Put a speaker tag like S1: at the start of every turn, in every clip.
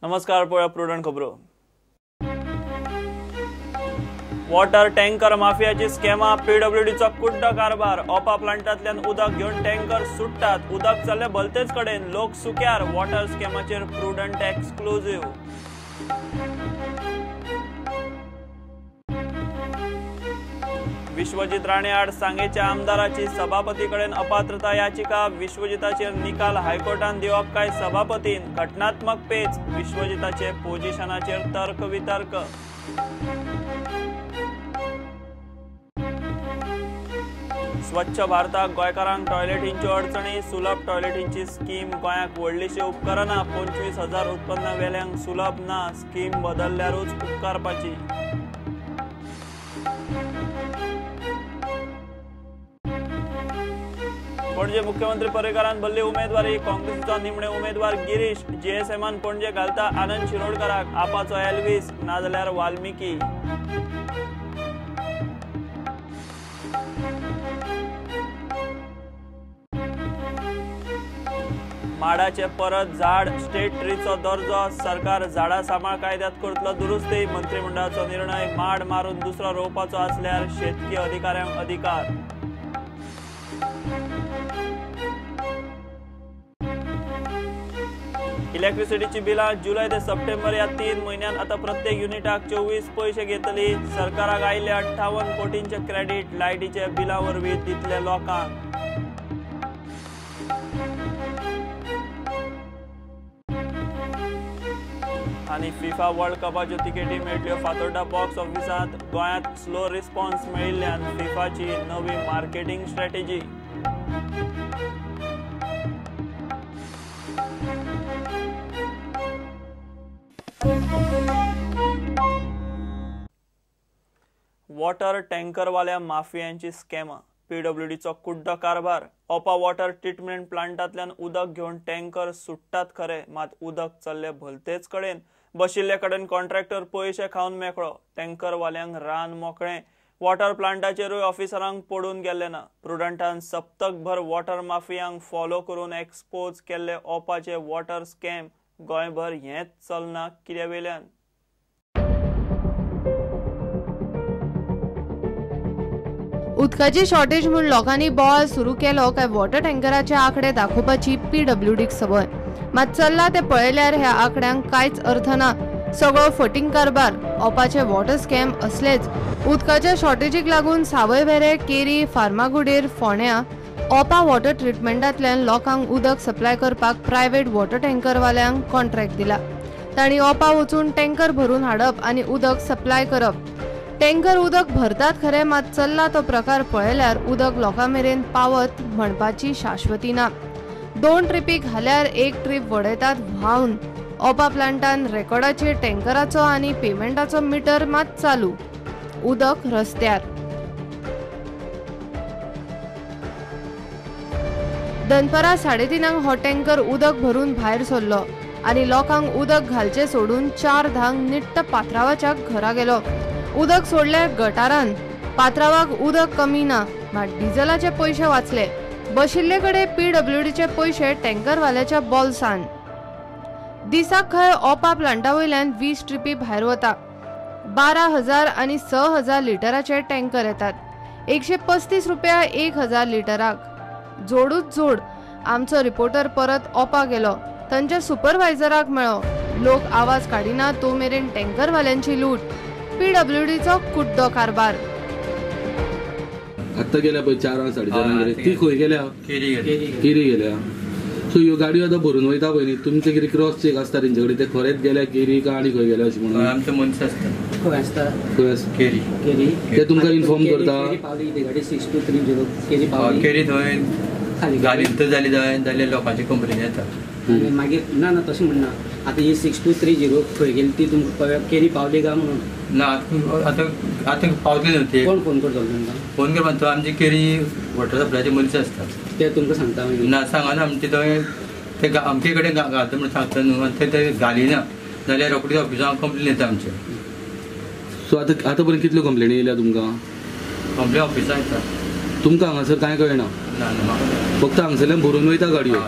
S1: नमस्कार, पळोवया प्रुडंट खबरो. वॉटर टँकर माफियाची स्कॅमा, पीडब्ल्यूडीचो कुड्डो कारभार. ओपा प्लांटांतल्यान उदक घेवन टँकर सुट्टात, उदक चल्ले भलतेच कडेन, लोक सुक्यार. वॉटर स्कॅमाचेर प्रुडंट एक्सक्लुझिव्ह. विश्वजीत राणे आड सांगेच्या आमदाराची सभापती कडेन अपात्रता याचिका. विश्वजिताचेर निकाल हायकोर्टान दिवप काय सभापतीन? घटनात्मक पेच. विश्वजिताचे पोजिशनाचेर तर्क वितर्क. स्वच्छ भारताक गोंयकारांक टॉयलेटींच्यो अडचणी. सुलभ टॉयलेटींची स्कीम गोंयाक व्हडलीशी उपकरना. 25,000 उत्पन्न वेल्यांक सुलभ ना. स्कीम बदलल्यारूच उपकारपाची. पणजे मुख्यमंत्री पर्रीकारान भरली उमेदवारी. काँग्रेसीचो निमणे उमेदवार गिरीश. जीएसएमान पणजे घालता आनंद शिरोडकराक. आपाचो एल्वीस नाजाल्यार वाल्मिकी. माडाचे परत झाड स्टेट ट्रीचो दर्जो. सरकार झाडा सांबाळ कायद्यात करतलो दुरुस्ती. मंत्रिमंडळाचो निर्णय. माड मारून दुसरो रोवपाचो आसल्यार शेतकी अधिकाऱ्यांक अधिकार. इलेक्ट्रिसिटीची बिलां जुलय ते सप्टेंबर या 3 म्हयन्यांत आता प्रत्येक युनिटाक 24 पयशे घेतली. सरकाराक आयिल्ले 58 कोटींचे क्रेडीट लायटीच्या बिलां वरवीं दितले लोकांक. आनी फिफा वर्ल्ड कपाच्यो तिकेटी मेळटल्यो फातोर्डा बॉक्स ऑफिसांत. गोंयांत स्लो रिस्पॉन्स मेळिल्ल्यान फिफाची नवी मार्केटिंग स्ट्रॅटेजी. वॉटर टँकरवाल्या माफियांची स्कॅमा, पीडब्ल्यूडीचो कुड्डो कारभार. ओपा वॉटर ट्रिटमेंट प्लांटांतल्यान उदक घेवन टँकर सुट्टात खरे, मात उदक चल्ले भलतेच कडेन. बशिल्ले कडेन कॉन्ट्रॅक्टर पयशे खावन मेकळो. टँकरवाल्यांक रान मोकळें. वॉटर प्लांटाचेरूय ऑफिसरांक पडून गेल्ले ना. प्रुडंटान सप्तकभर वॉटर माफियांक फॉलो करून एक्सपोज केल्ले ओपाचे वॉटर स्कॅम. गोंयभर हेंच चलना कित्या वेल्यान?
S2: उदकाची शॉर्टेज म्हूण लोकांनी बोवाळ सुरू केलो काय वॉटर टँकराचे आंकडे दाखोवपाची पीडब्ल्यूडीक संवय. मात चल्ला ते पळयल्यार ह्या आंकड्यांक कांयच अर्थ ना. सगळो फटींग कारभार. ओपाचे वॉटर स्कॅम असलेच. उदकाच्या शॉर्टेजीक लागून सावयवेरे, केरी, फार्मागुडेर, फोंड्या ओपा वॉटर ट्रिटमेंटांतल्यान लोकांक उदक सप्लाय करपाक प्रायव्हेट वॉटर टँकरवाल्यांक कॉन्ट्रॅक्ट दिला. तांणी ओपा वचून टँकर भरून हाडप आनी उदक सप्लाय करप. टँकर उदक भरतात खरे, मात चल्ला तो प्रकार पळयल्यार उदक लोकां मेरेन पावत म्हणपाची शाश्वती ना. 2 ट्रिपी घाल्यार 1 ट्रीप वडयतात व्हांवन. ओपा प्लांटान रेकॉर्डाचेर टँकराचो आनी पेमेंटाचो मिटर मात चालू. उदक रस्त्यार. दनपरां 3:30 हो टँकर उदक भरून भायर सरलो आनी लोकांक उदक घालचें सोडून 4:10 निट्ट पात्रावाच्या घरा गेलो. उदक सोडले गटारान. पात्रावाक उदक कमी ना, मात डिझलाचे पयशे वाचले. बशिल्ले कडेन पीडब्ल्यूडीचे पयशे टँकरवाल्याच्या बोल्सान. दिसाक खंय ओपा प्लांटा वयल्यान 20 ट्रिपी भायर वता. 12,000 आनी 6,000 लिटराचे टँकर येतात. 135 रुपया 1,000 लिटराक. जोडूच जोड. आमचो रिपोर्टर परत ओपा गेलो. तांच्या सुपरवायझराक मेळ्ळो. लोक आवाज काडिना तो मेरेन टँकरवाल्यांची लूट. पीडब्ल्यूडीचो कुड्डो कारभार.
S3: आत्ता गेल्या पळय 4 साडे 4 गेली ती खंय गेल्या? केरी गेल्या. सो ह्यो गाडयो आतां भरून वयता पळय न्ही, तुमचे कितें क्रॉस चेक आसता तेंचे कडेन, ते खरेंच गेल्या केरी काय आनी खंय गेल्या अशें म्हणून?
S4: आमचे मनीस आसता
S5: खंय आसता
S3: खंय आसता
S4: केरी.
S5: केरी
S3: ते तुमकां इन्फॉर्म करता?
S5: केरी पावली ती गाडी 6230 केरी पावली.
S4: केरी थंय जाली तर जाली जाल्यार लोकांची कंप्लेन येता.
S5: मागीर ना ना तशें म्हणना. आतां ही 6230 खंय गेली ती तुमकां केरी पावली काय म्हणून?
S4: ना आतां आतां पावतली न्हू ती.
S5: कोण फोन करतलो तुमकां?
S4: फोन करपाक आमची केरी वॉटर सप्लायचे मनीस आसता
S5: ते तुमकां सांगता मागीर?
S4: ना सांगना आमचे थंय ते अमके कडेन घालता म्हणून सांगता न्हू, आनी ते घालिना जाल्यार रोखडी ऑफिसांत कंप्लेन येता आमचे.
S3: सो आतां आतां पर्यंत कितल्यो कंप्लेनी येयल्या तुमकां?
S4: कंप्लेन ऑफिसांत येता.
S3: तुमकां हांगासर कांय कळना?
S4: ना ना,
S3: फक्त हांगसरल्यान भरून वयता गाडयो,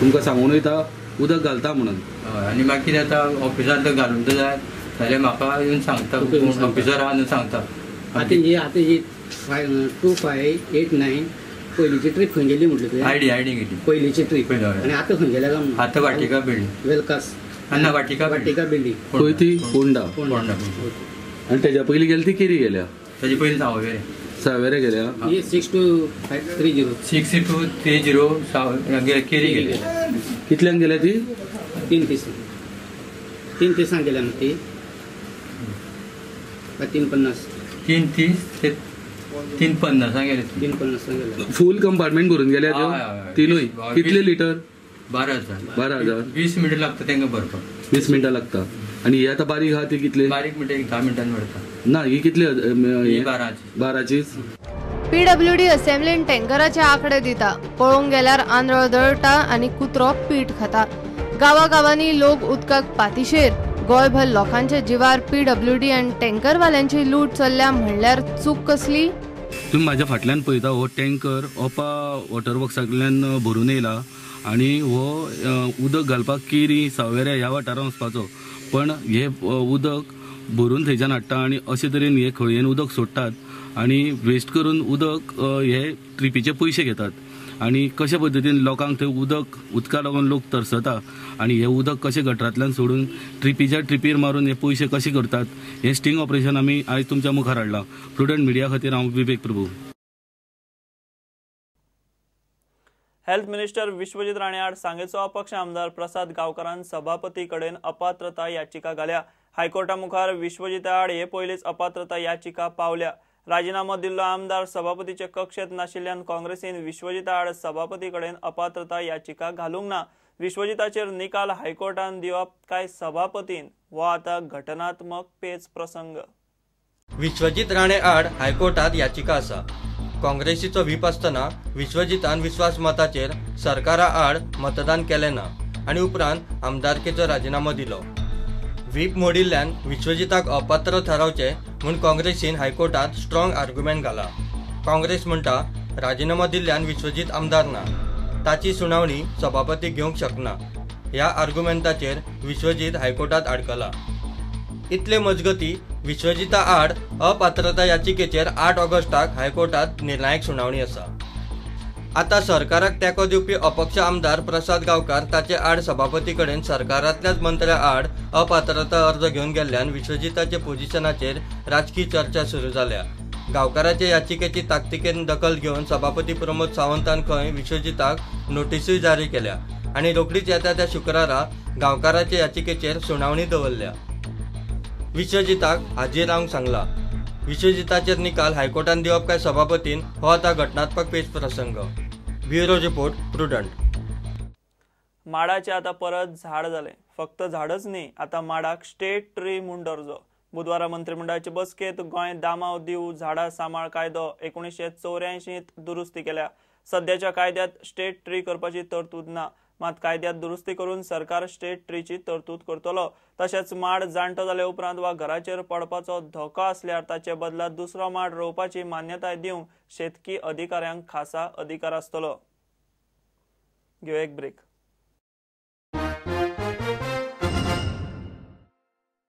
S3: तुमकां सांगून वयता उदक घालता म्हणून.
S4: हय, आनी मागीर आतां ऑफिसांत घालूंक जाय जाल्यार म्हाका येवन सांगता, ऑफिसर आहा न्हू सांगता.
S5: आतां ही आतां ही 2589 पयलींची ट्रीप खंय गेली म्हटली तुवें?
S4: आयडी आयडी गेली
S5: पयलींची ट्रीप. आनी आतां खंय गेल्या काय?
S4: आतां वाटिका बिल्डींग
S5: वेलकास
S4: ना, वाटिका
S5: वाटिका बिल्डींग
S3: खंय ती? फोंडा.
S4: फोंडा.
S3: आनी तेज्या पयलीं गेली ती केरी गेल्या?
S4: तेजे पयलीं सावयवेरें.
S3: सावयवेरें गेल्या.
S5: 62530
S4: 6230 केरी गेली.
S3: कितल्यांक गेल्या ती?
S5: 3:30. 3:30 गेल्या न्हू ती? 3:50.
S4: 3:30 ते 3:50 गेले.
S5: 3:50 गेले.
S3: फूल कंपार्टमेंट भरून गेल्या त्यो तिनूय? कितले लिटर?
S4: 12,000.
S3: 12,000.
S4: 20 मिनटां लागता तांकां भरपाक.
S3: 20 मिनटां लागता. आनी ही आतां बारीक आहा ती कितले?
S4: बारीक मिनटां 10 मिनटांनी भरता.
S3: ना, ही कितले?
S4: 12चीच.
S2: पीडब्ल्यूडी असेंब्लीन टँकराचे आंकडे दिता, पळोवंक गेल्यार आंधळो दळटा आनी कुत्रो पीठ खाता. गांवागांवांनी लोक उदकाक पातिशेर. गोंयभर लोकांच्या जिवार पीडब्ल्यूडी आनी टँकरवाल्यांची लूट चल्ल्या म्हणल्यार चूक कसली?
S3: तुम्ही माझ्या फाटल्यान पळयता हो टँकर ओपा वॉटर वर्क्सांतल्यान भरून येयला आनी हो उदक घालपाक केरी सावयवेरें ह्या वाठारांत वचपाचो, पण हे उदक भरून थंयच्यान हाडटा आनी अशे तरेन हे खळयेन उदक सोडटात आनी वेस्ट करून उदक हे ट्रिपीचे पयशे घेतात आनी कशे पद्दतीन लोकांक थंय उदक उदका लागून लोक तरसता आनी हे उदक कशें गटरांतल्यान सोडून ट्रिपीच्या ट्रिपीर मारून हे पयशे कशे करतात हे स्टिंग ऑपरेशन आमी आयज तुमच्या मुखार हाडलां. प्रुडंट मिडिया खातीर हांव विवेक प्रभू.
S1: हेल्थ मिनिस्टर विश्वजीत राणे आड सांगेचो अपक्ष आमदार प्रसाद गांवकारान सभापती कडेन अपात्रता याचिका घाल्या. हायकोर्टा मुखार विश्वजिता आड हे पयलीच अपात्रता याचिका पावल्या. राजीनामो दिल्लो आमदार सभापतीचे कक्षेत नाशिल्ल्यान काँग्रेसीन विश्वजिता आड सभापती कडेन अपात्रता याचिका घालूंक ना. विश्वजिताचेर निकाल हायकोर्टान दिवप काय सभापतीन हो आतां घटनात्मक पेच प्रसंग.
S6: विश्वजीत राणे आड हायकोर्टात याचिका आसा. काँग्रेसीचो व्हीप आसतना विश्वजितान विश्वासमताचेर सरकारा आड मतदान केलें ना आनी उपरांत आमदारकेचो राजिनामो दिलो. व्हीप मोडिल्ल्यान विश्वजिताक अपात्र थारावचें म्हूण काँग्रेसीन हायकोर्टात स्ट्रॉंग आर्ग्युमेंट घाला. काँग्रेस म्हणटा राजिनामो दिल्ल्यान विश्वजीत आमदार ना, ताची सुनावणी सभापती घेवंक शकना. ह्या आर्ग्युमेंटाचेर विश्वजीत हायकोर्टात आडकला. इतले मजगती विश्वजिता आड अपात्रता याचिकेचेर 8 ऑगस्टाक हायकोर्टात निर्णायक सुनावणी आसा. आतां सरकाराक तेंको दिवपी अपक्ष आमदार प्रसाद गांवकार ताचे आड सभापती कडेन सरकारांतल्याच मंत्र्या आड अपात्रता अर्ज घेवन गेल्ल्यान विश्वजिताचे पोजिशनाचेर राजकी चर्चा सुरू जाल्या. गांवकाराचे याचिकेची ताकतिकेन दखल घेवन सभापती प्रमोद सावंतान खंय विश्वजिताक नोटीसूय जारी केल्या आनी रोखडीच येता त्या शुक्रारा गांवकाराचे याचिकेचेर सुनावणी दवरल्या. विश्वजिताक हाजीर रावंक सांगला. विश्वजिताचेर निकाल हायकोर्टान दिवप काय सभापतीन हो आतां घटनात्मक पेच प्रसंग. Bureau report, Prudent.
S1: माडाचे आता परत झाड जालें. फक्त झाडच न्ही, आतां माडाक स्टेट ट्री म्हूण दर्जो. बुधवारा मंत्रिमंडळाचे बसकेत गोंय दामाव दीव झाडां सांबाळ कायदो 1984 दुरुस्ती केल्या. सद्याच्या कायद्यात स्टेट ट्री करपाची तरतूद ना, मात कायद्यात दुरुस्ती करून सरकार स्टेट ट्रीची तरतूद करतलो. तशेंच माड जाणटो जाले उपरांत वा घराचेर पडपाचो धोको आसल्यार ताचे बदला दुसरो माड रोवपाची मान्यताय दिवंक शेतकी अधिकाऱ्यांक खासा अधिकार आसतलो. घेवया एक ब्रेक.